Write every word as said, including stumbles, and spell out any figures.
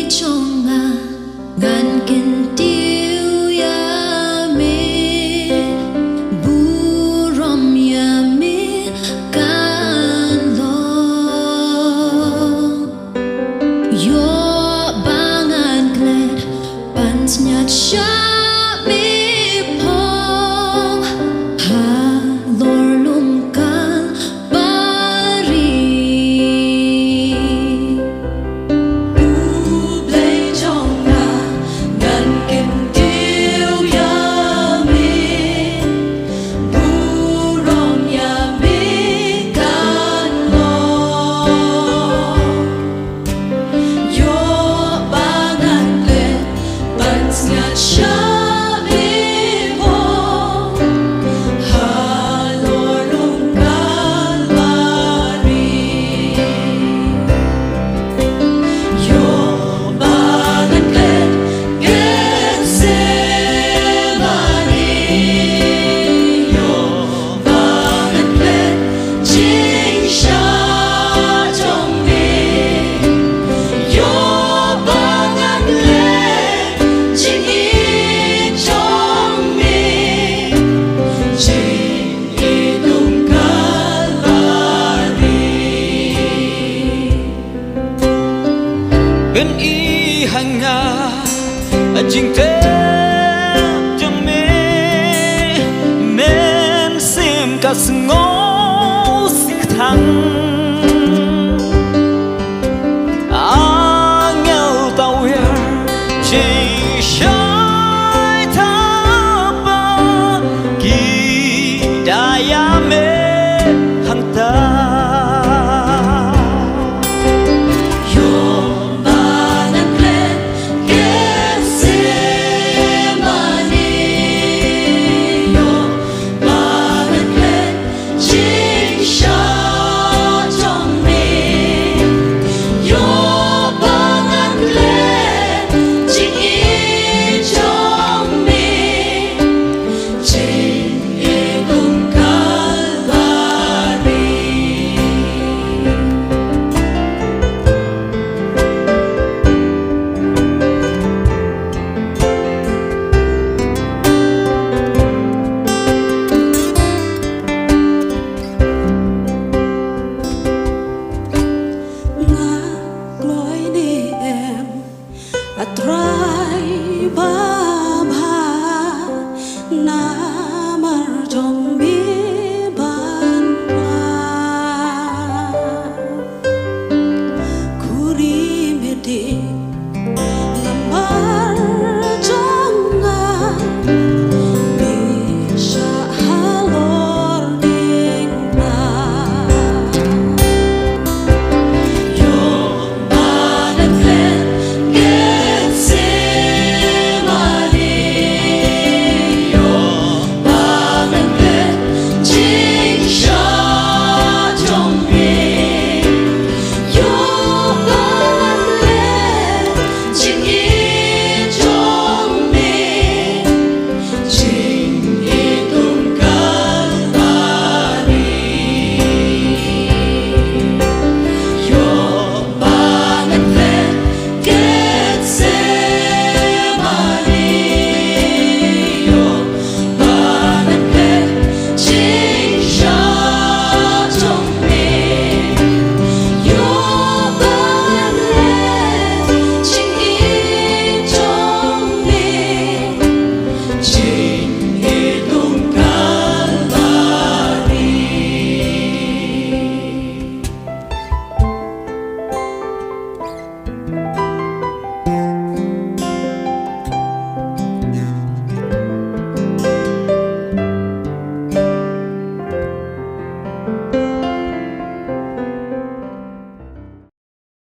jong nga, ngan kyntiew ïa me, burom ïa me kan long. Ïoh ba ngan klet ban sngap sha me phong halor lum Kalbari. U Blei jong nga, ngan kyntiew ïa me, burom ïa me kan long. Ïoh ba ngan klet ban sngap sha me phong halor lum Kalbari. Ïoh ba ngan klet Gethsemane. Ïoh ba ngan klet jingshah jong me. Ïoh ba ngan klet jingïeit jong me. Jingïeit lum Kalbari. Pyni ha nga jingtep jong me, mynsiem ka sngewsih tang. Angel tawiar jingshai thapa ki da ïa me hangta. Ïoh ba ngan klet Gethsemane. Ïoh ba ngan klet jingshah jong me. Ïoh ba ngan klet jingïeit jong me. Jingïeit lum Kalbari. Nga kloi ne em, A Trai babha, namar jong me ban pla. Khuri me dei